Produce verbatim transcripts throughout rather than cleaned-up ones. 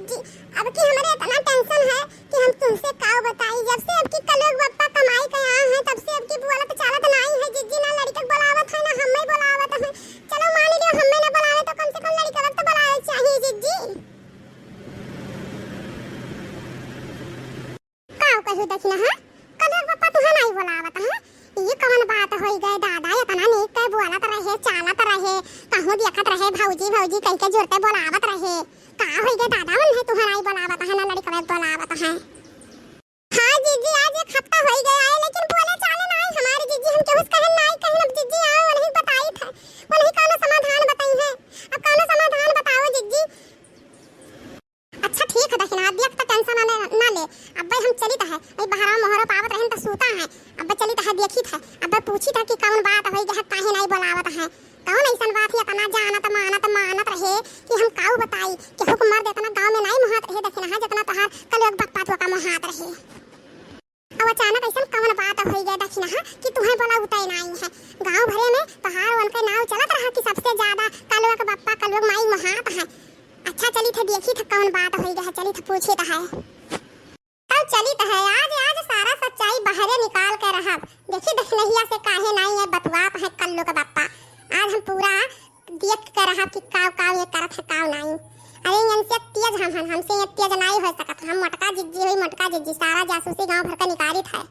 जी, अब की हमरे इतना tension है कि हम तुमसे काउ बताई। जब से अब की कलुआ के बप्पा कमाई के आए हैं, तब से अब की बोलत चालत नाई है जिज्जी, ना लड़िका के बोलावत है, ना हम्मे बोलावत है। चलो मान लियो हम्मे ना बोलावे तो कम से कम लड़िका के तो बोलावे चाहिए जिज्जी। काउ कही दखिनहा, कलुआ के बप्पा तुहा नाई बोलावत है? ये कवन बात होई गए दादा, इतना नीक के बोलत रहे, चालत रहे, कहूँ देखत रहे भौजी भौजी कह के जुरते बोलावत रहे। का होई गए दादा, उन्हें तुहा नाई बोलावत है ना लड़िका के बोलावत है? हाँ जिज्जी, आज एक हफ्ता होई गया है, लेकिन बोले चाले नाई हमारे जिज्जी, हम केहू से कहन नाई कहन, अब जिज्जी आओ, उन्हें बताई था, उन्हें कौनो समाधान बताई है। अब कौनो समाधान बताओ जिज्जी। अच्छा ठीक है दखिनहा, अब देख तो tension ना ले, ना ले। अब्बे हम चलित है, अई बहरा मोहरो पावत रहन तो सूता है, अब्बे चलित है, देखित है, अब्बे पूछित है कि कौन बात होई गए, काहे नाई बोलावत है। कौन ऐसन बात ही इतना जानत मानत मानत रहे कि हम काऊ बताई, केहू के मर्द इतना गाँव में नाई मोहात रहे दखिनहा, जितना तोहार कलुआ के बप्पा तोका मोहात रहे। अब अचानक ऐसन कौन बात होई गए दखिनहा कि तुहें बोला उतय नाई है। गाँव भरे में तोहार उनके नाव चलत रहा कि सबसे ज्यादा कलुआ के बप्पा कलुआ के माई मोहात है। अच्छा चलित है देखित है कौन बात होई गए, चलित है पूछित है। तब चलित है, आज, आज सारा सच्चाई बहरे निकाल के रहब। देखी दखिनहिया से काहे नाई ये बतुआत है कल्लू के बप्पा। आज हम पूरा देख के रहब कि काव काव ये करत है काव नाई। अरे इनसे तेज हम हन, हमसे ये तेज नाई हो सकत। हम मोटका जिज्जी हुई, मोटका जिज्जी सारा जासूसी गाँव भर के निकालित है।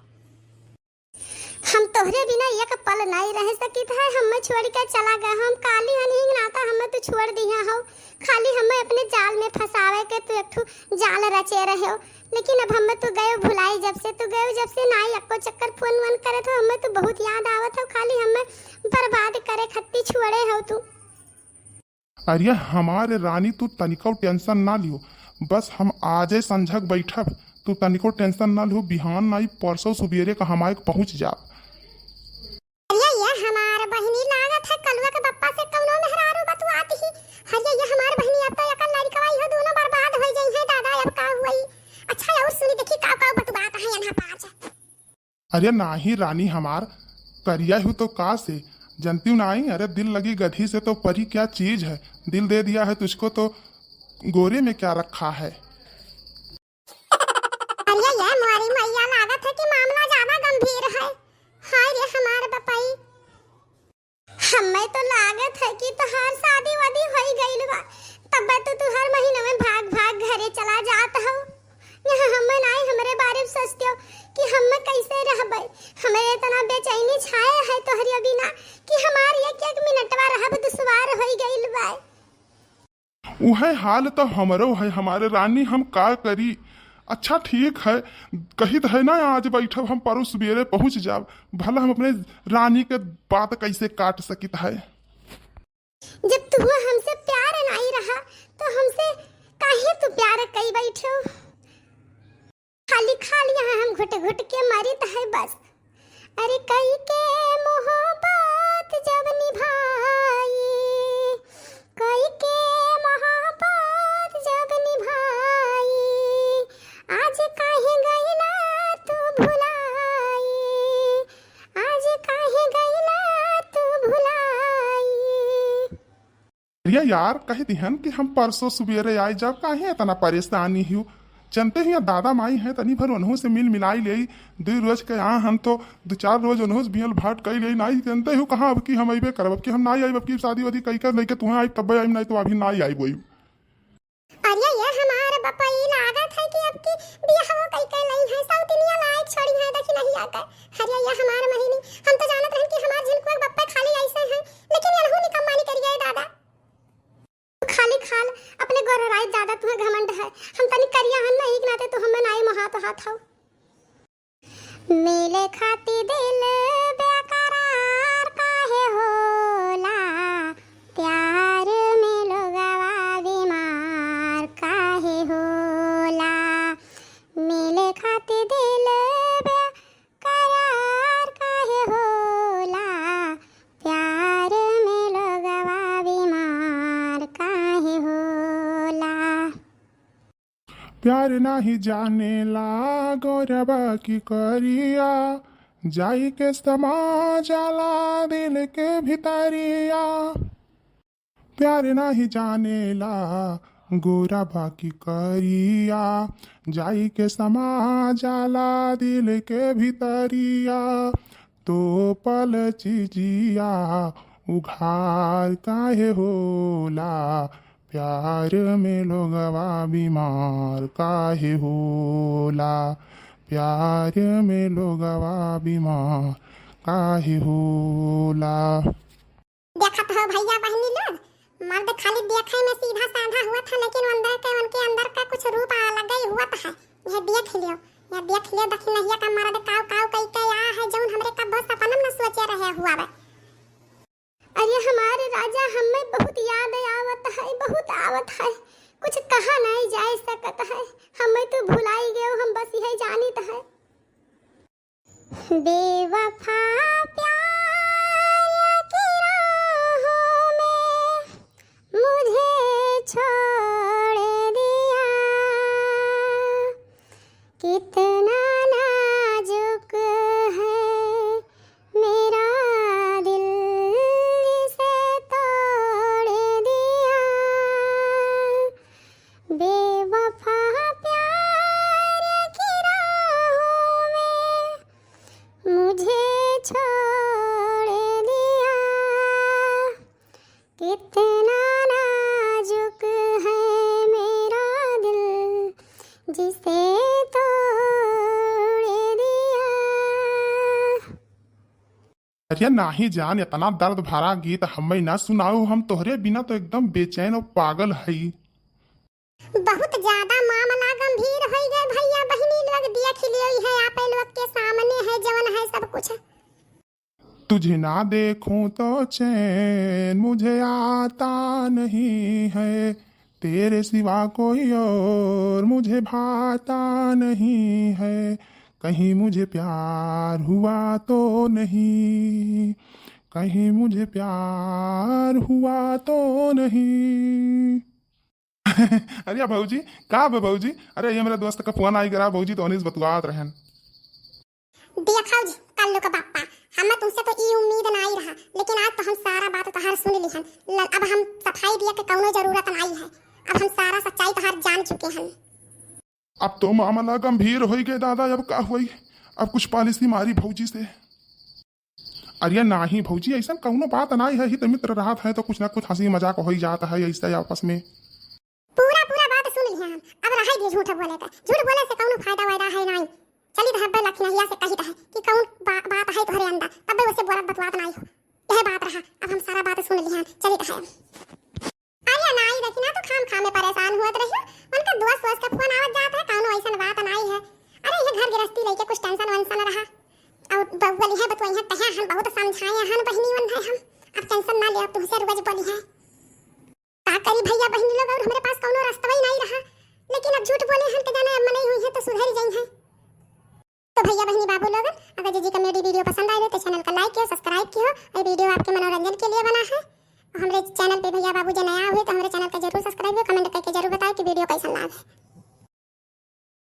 हम तोहरे बिना एक पल नाई रह सकित है, हमें छोड़ के चला गया। हम काली हन ही नाता हमें तू छोड़ दिया हो, खाली हमें अपने जाल में फंसावे के तू एक ठो जाल रचे रहे हो। लेकिन अब हमें तू गयो भुलाई, जब से तू गयो, जब से नाई अक्को चक्कर फोन वोन करे तो हमें तू बहुत याद आवत हो, खाली हमें बर्बाद करे खत्ती छोड़े हो तू। अरे हमारे रानी, तू तनिको tension ना लियो, बस हम आजे संझक बैठब, तू तनिको tension ना लियो, बिहान नाई परसों सुबेरे का हम आए पहुँच जाब। अरे ये हमार बहिनी लागत है कलुआ के बप्पा से कौनो मेहरारू बतुआत ही। अरे ये हमार बहिनी, अब तो एकर लड़िकवा इहो दोनों बर्बाद हो जाई है दादा, अब का हुई। अच्छा और सुनी देखी का का बतुआत है यहाँ पाँच। अरे नाही रानी हमार, करिया हूँ तो का से, जनती हूँ नाही? अरे दिल लगी गधी से तो परी क्या चीज है, दिल दे दिया है तुझको तो गोरे में क्या रखा है। अरे ये मोरी मैया, लागत है कि मामला ज्यादा गंभीर है। हाय रे हमार बपई। हमें तो लागत है कि तोहार शादी वादी होई गइल बा, तब तो तू हर महीना में भाग भाग घरे चला जात हो। यहाँ हमें नाई हमरे बारे में सोचते हो कि हमें कैसे रहबे। हमें इतना बेचैनी छाया है तोहरे बिना कि हमार एक एक मिनटवा रहब दुश्वार होई गइल बा। उहे हाल तो हमरो है हमारे रानी, हम का करी। अच्छा ठीक है, कहित है ना आज बैठब हम, परसों सुबेरे पहुँच जाब, भला हम अपने रानी के बात कैसे काट सकित है। जब तू हमसे प्यार नाई रहा तो हमसे काहे तू प्यार कई बैठो? खाली खाली यहाँ हम घुट घुट के मरित है बस। अरे कई के मोहब्बत जब निभाई, कई के मोहब्बत जब निभाई, आज काहे गइला तू भुलाई, आज काहे गइला तू भुलाई। अरे यार, कह दिहन कि हम परसों सुबेरे आइ जाब, काहे इतना परेशानी हियो? जनते ही दादा माई हैं, तनी भर उन्हों से मिल मिलाई लेई। दुई रोज के आ हन तो दु चार रोज उन्हों से मिल भाट कई लेई। नाई जनते हो कहाँ अब की हम अइबे करब, अब की हम नाई आइब, अब की शादी वादी कई कर लेके तुहें आइब तब्बे आइब, नाई तो अभी नाई आइब वही। अरे ये हमार बपई लागत है कि अब की बियाह वो कई कर लई है, सौतिनिया लायक छोड़ी है दखिनहिया के। अरे ये हमार महीनी, हम तो जानत रहन कि हमार झिनकुआ बप्पा खाली ऐसे हैं, लेकिन यनहू निकम्मानी करिए दादा। खाली खाल अपने गोरराई ज्यादा तुम्हें घमंड है। हम तनी करिया हन ना, एक नाते तू हमें नाई मोहात हाथ हो। मिले खाती दिल बेकरार काहे होला, प्यार में लोगवा बीमार काहे होला। मिले खाती दिल बे- करार काहे होला, प्यार में लोगवा बीमार काहे होला। प्यार नाही जानेला गोरबा की करिया, जाई के समा जाला दिल के भितरिया। प्यार नाही जानेला गोरा बाकी करिया, जाई के समा जाला दिल के भीतरिया। तो पल चिजिया उघार काहे होला, प्यार में लोगवा बीमार काहे होला, प्यार में लोगवा बीमार काहे होला। देखत हो भइया बहिनी लोग, मर्द खाली देखे में सीधा साधा हुवत है, लेकिन अंदर के, उनके अंदर का कुछ रूप अलग ही हुवत है। यह देख लियो, यह देख लियो दखिनहिया का मर्द काव काव कई के आ है, जौन हमरे कब्बो सपनम न सोचे रहे हुआ बा। अरे हमारे राजा, हमें बहुत याद आवत है, बहुत आवत है, कुछ कहा नहीं जाए सकत है, हमें तो भुलाई गयो, हम बस यही जानित है। बेवफा प्यार की राहों में मुझे छोड़ दिया, कितना नाजुक है मेरा दिल जिसे तोड़ दिया। बेवफा प्यार की राहों में मुझे छोड़ दिया, कितना नाजुक है मेरा दिल जिसे तोड़ दिया। अरे नाही जान, इतना दर्द भरा गीत हमें ना सुनाओ, हम तोहरे बिना तो एकदम बेचैन और पागल हई। बहुत ज्यादा मामला गंभीर होई गए भइया बहिनी लोग, देख लियो है आप लोग के सामने है जवन है सब कुछ। तुझे ना देखूं तो चैन मुझे आता नहीं है, तेरे सिवा कोई और मुझे भाता नहीं है, कहीं मुझे प्यार हुआ तो नहीं, कहीं मुझे प्यार हुआ तो नहीं। अरे भौजी, का बे भौजी? अरे ये मेरे दोस्त का फोन आई गरा भौजी, तो उन्हीं से बतुआत रहन। देखा जी, कल्लू का बापा, हमें तुमसे तो ई उम्मीद नाई रहा, लेकिन आज तो हम सारा बात तोहार सुन लिहन। ल-, अब हम सफाई दिया के कौनो जरूरत नाई है, अब हम सारा सच्चाई तोहार जान चुके हैं। अब तो मामला गंभीर होई गए दादा, अब का होई? अब कुछ पॉलिसी मारी भौजी से। अरे नाही भौजी, ऐसन कौनो बात नाई है, हित मित्र रहत है तो कुछ ना कुछ हंसी मजाक होई जात है ऐसे आपस में। पूरा पूरा बात सुन लिया हम, अब रहे दी झूठ बोले का, झूठ बोले से कौनो फायदा वायदा है नाई। चली तो हब्बे लखनहिया से कही है कि कौन बा-, बात है तोहरे अंदर, तब्बे उसे बोलत बतवात नाई हो। यह बात रहा, अब हम सारा बात सुन लिया, चली तो है। अरे नाई देखी ना, तू खाम खाम में परेशान हुआ रही, उनका दोस्त वोस्त का फोन आवत जात है, कौनो ऐसन बात नाई है। अरे ये घर गृहस्थी लेके कुछ टेंशन वेंशन रहा, और बउआ लिहे बतुआई है, कहे हम बहुत समझाए हन बहिनी वन है हम, अब टेंशन ना ले, अब तुमसे रोज बोली है। का करी भइया बहिनी लोग, और हमरे पास कौनो रास्ता ही नहीं रहा, लेकिन अब झूठ बोले हन के जाने अब मनई हुई है तो सुधर जाई है। तो भइया बहिनी बाबू लोग, अगर जे जी कॉमेडी वीडियो पसंद आए तो चैनल का लाइक कियो, सब्सक्राइब कियो, ये वीडियो आपके मनोरंजन के लिए बना है। हमरे चैनल पे भइया बाबू जे नया हुए तो हमरे चैनल का जरूर सब्सक्राइब कियो, कमेंट करके जरूर बताए कि वीडियो कैसन लागे।